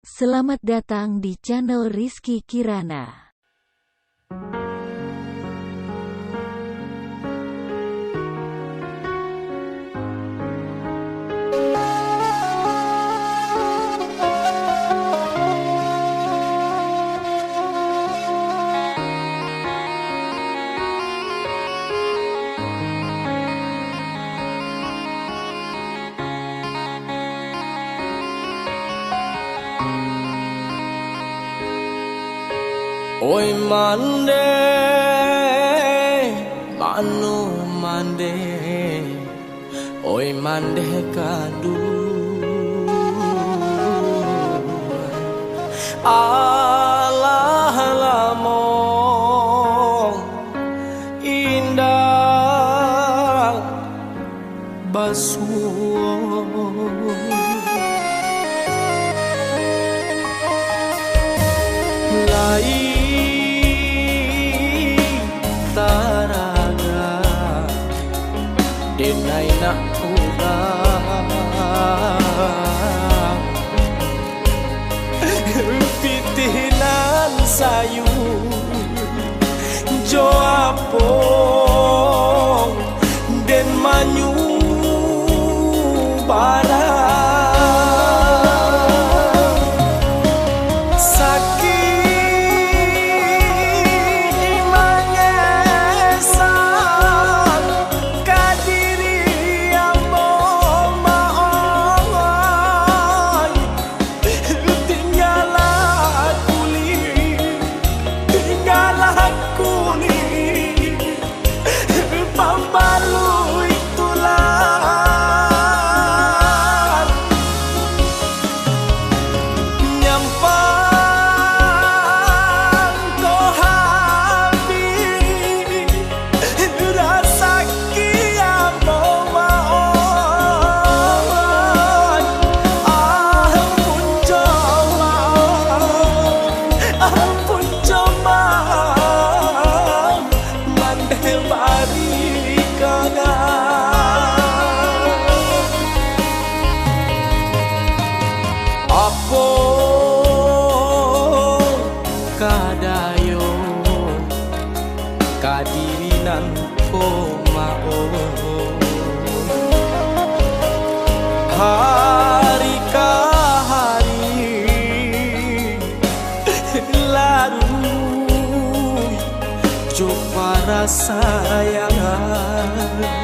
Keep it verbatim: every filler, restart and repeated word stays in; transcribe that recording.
Selamat datang di channel Rizky Kirana. Oi mandeh, mano mandeh, oi mandeh kaduan. Alah lamo indak basuo. Lai taraga dek nainak urang. Pitih nan sayu jo apo den manyu barang. Sakik mangesan ka diri ambo, ma oi. Tinggalah kulik, tinggalah kulik, pambaluik tulang. Nyampang ko habih, rasaki ambo, ma oi. Ampun jo, ma oi. Ampun jo, ma oi. Mandeh bari kaga. Apo ka dayo ka diri nan ko, ma oi. Hari ka hari laruih jo parasayangan.